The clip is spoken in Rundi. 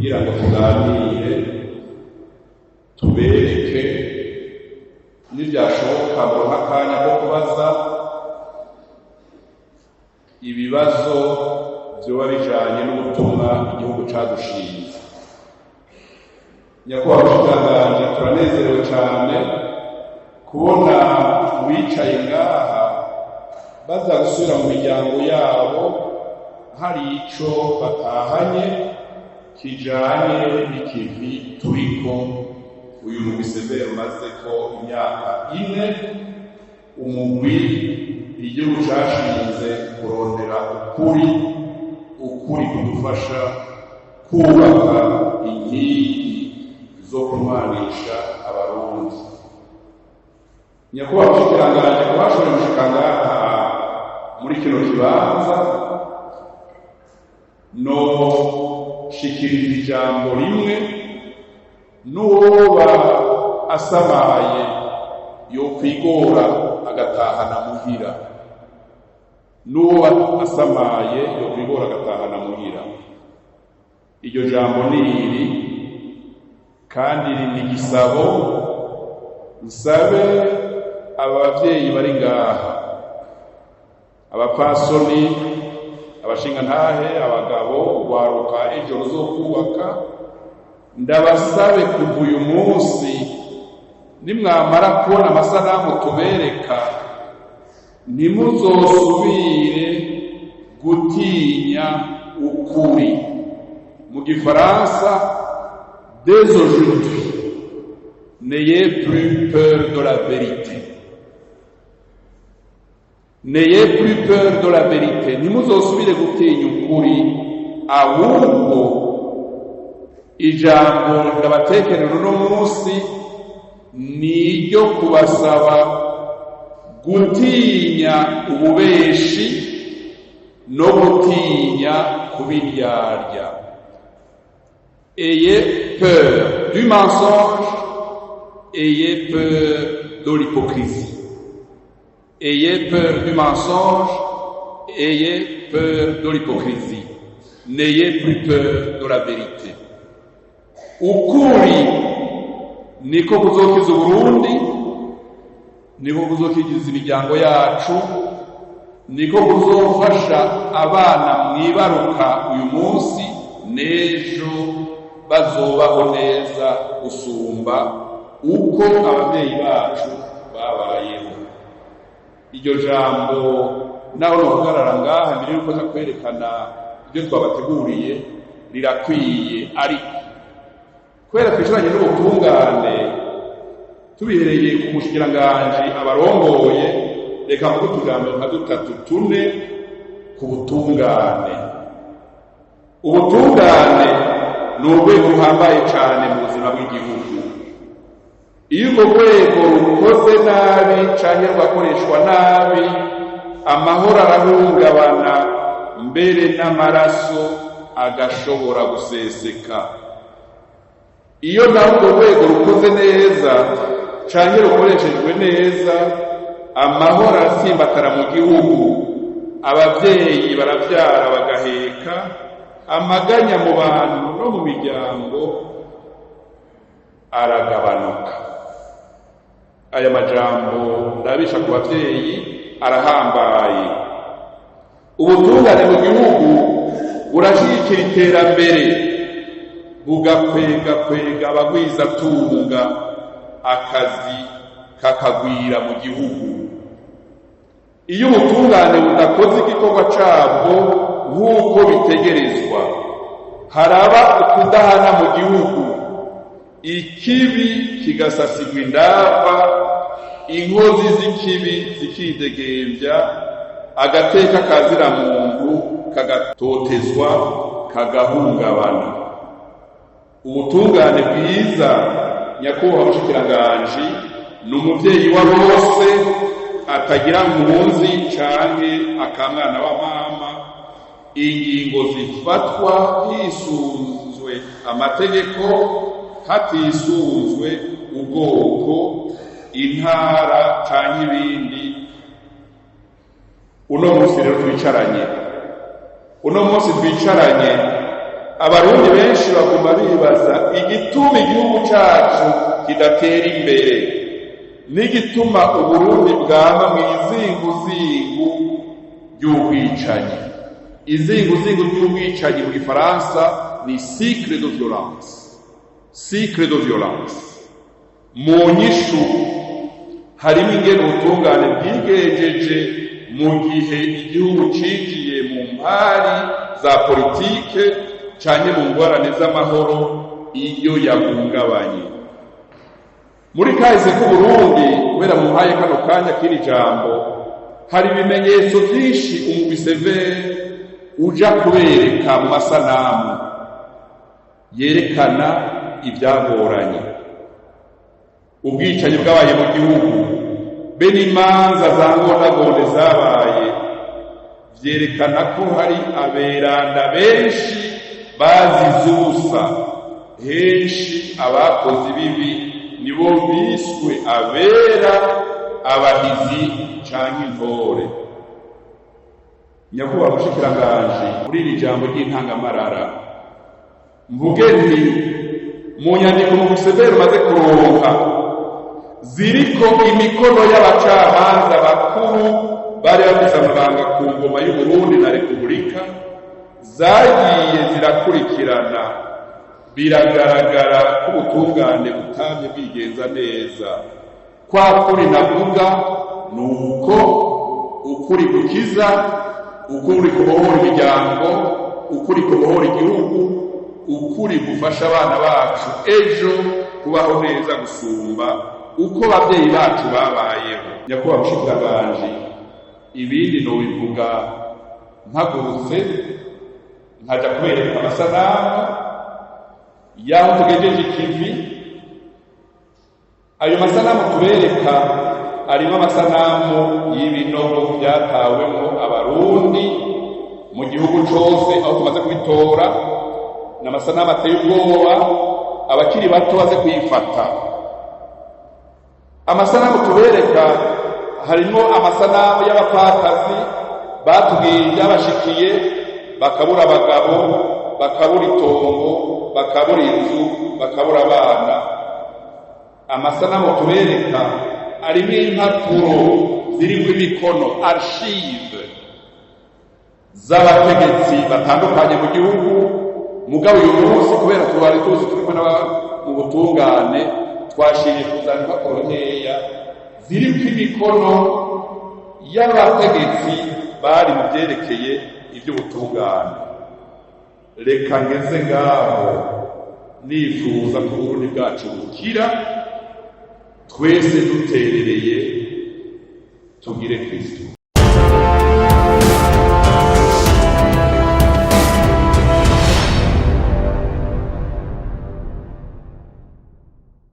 Kugira ngo tuganire, tubereke n'ibyashoboka, muronke akanya ko kubaza ibibazo vyoba bijanye n'ubutumwa igihugu cadushinze. Nyakubahwa Mushikiranganji, turanezerewe cane kubona bicaye ngaha baza gusubira mu miryango yabo hari ico batahanye kijanye n'ikivi turiko. Uyu mugwi CVR umaze ko imyaka 4, umugwi igihugu cashinze kurondera ukuri, ukuri kudufasha kubaka inkingi zo kurwanisha Abarundi. Nyakubahwa Mushikiranganji, kubashoboye gushika ngaha muri kino kibanza, no shikiriza ijambo rimwe n'uwoba asamaye yo kwigora agatahana muhira, n'uwoba asamaye yo kwigora agatahana muhira. Iryo jambo ni iri, kandi ni igisabo nsabe aba bavyeyi bari ngaha, abapfasoni, abashingantahe, abagabo, urwaruka ejo ruzokubaka. Ndabasabe kuva uyu munsi, nimwamara kubona amasanamu tubereka, ntimuzosubire gutinya ukuri. Mu gifaransa: dès aujourd'hui, n'ayez plus peur de la vérité, n'ayez plus peur de la vérité. Ntimuzosubire gutinya ukuri. Ahubwo ijambo ndabatekerera uno munsi ni iryo kubasaba gutinya ububeshi no gutinya kubiryarya. Ayez peur du mensonge, ayez peur de l'hypocrisie. Ayez peur du mensonge, ayez peur de l'hypocrisie. N'ayez plus peur de la vérité. Ukuri niko kuzokiza Uburundi, niko kuzokiza imiryango yacu, niko kuzofasha abana mwibaruka uyu munsi n'ejo bazobaho neza gusumba uko ababyeyi bacu babayeho. Iryo jambo, naho nohagarara ngaha mbere yuko nza kwerekana ibyo twabateguriye, rirakwiye. Ariko kubera twicaranye n'ubutungane, tubihereye ku mushikiranganji abarongoye, reka mvuge utujambo nka dutatu, tune ku butungane. Ubutungane ni urwego ruhambaye cane mu buzima bw'igihugu. Iyo urwo rwego rukoze nabi canke rugakoreshwa nabi, amahoro arahungabana, mbere n'amaraso agashobora guseseka. Iyo naho urwo rwego rukoze neza canke rukoreshejwe neza, amahoro arasimbatara mu gihugu, abavyeyi baravyara bagaheka, amaganya mu bantu no mu miryango aragabanuka. Aya majambo ndabisha ku bavyeyi arahambaye. Ubutungane mu gihugu burashigikira iterambere, bugakwega kwega abagwizatunga, akazi kakagwira mu gihugu. Iyo ubutungane budakoze igikorwa cabwo nk'uko bitegerezwa, haraba ukudahana mu gihugu, ikibi kigasasigwa indava, inkozi z'ikibi zikidegembya, agateka kazira muntu kagatotezwa, kagahungabana. Ubutungane bwiza, nyakubahwa mushikiranganji, ni umuvyeyi wa bose atagira nkunzi canke akamwana wa mama. Ingingo zifatwa hisunzwe amategeko, hatisunzwe ubwoko, intara canke ibindi. Uno munsi rero twicaranye, uno munsi twicaranye, Abarundi benshi baguma bibaza igituma igihugu cacu kidatera imbere, n'igituma Uburundi bwama mw'izinguzingu ry'ubwicanyi. Izinguzingu ry'ubwicanyi mu gifaransa ni cycle de violence, cycle de violence. Mu nyishu harimo ingene ubutungane bwigenjeje mu gihe igihugu cinjiye mu mpari za politike canke mu ngorane z'amahoro iyo yahungabanye. Muri kahise k'Uburundi, kubera muhaye kano kanya k'iri jambo, hari ibimenyetso vyinshi umugwi Severe uja kubereka mu masanamu yerekana ivyagoranye, ubwicanyi bwabaye mu gihugu, be n'imanza za ngondagonde zabaye, vyerekana ko hari aberanda benshi bazize ubusa. Henshi abakoze ibibi nibo biswe abera, abahizi canke intore. Nyakubahwa Mushikiranganji, muri iri jambo ry'intangamarara mvuge nti mu nyandiko mu Severe umaze kuronka ziriko imikono y'abacamanza bakuru bari bafise amabanga ku ngoma y'Uburundi na Repubulika, zagiye zirakurikirana, biragaragara ko ubutungane butamye bwigenza neza. Kwa kuri navuga ni uko ukuri gukiza, ukuri kubohora imiryango, ukuri kubohora igihugu, ukuri gufasha abana bacu ejo kubaho neza gusumba uko abavyeyi bacu babayeho. Nyakubahwa Mushikiranganji, ibindi nobivuga mpagurutse nkaja kubereka amasanamu y'aho tugejeje ikivi. Ayo masanamu tubereka arimo amasanamu y'ibinogo vyatawemwo Abarundi mu gihugu cose aho tumaze kubitora. Ni amasanamu ateye ubwoba, abakiri bato baze kuyifata. Amasanamu tubereka harimo amasanamu y'abapfakazi batubwiye ivyabashikiye, bakabura abagabo, bakabura itongo, bakabura inzu, bakabura abana. Amasanamu tubereka arimo impapuro ziriko imikono, archive z'abategetsi batandukanye mu gihugu. Mugabo uyu munsi kubera tubari tuzi turiko mu butungane, twashimye kuzana impapuro nkeya ziriko imikono y'abategetsi bari mu vyerekeye ivy'ubutungane. Reka ngeze ngaho nifuza ko Uburundi bwacu bukira, twese duterereye tugire Kristo.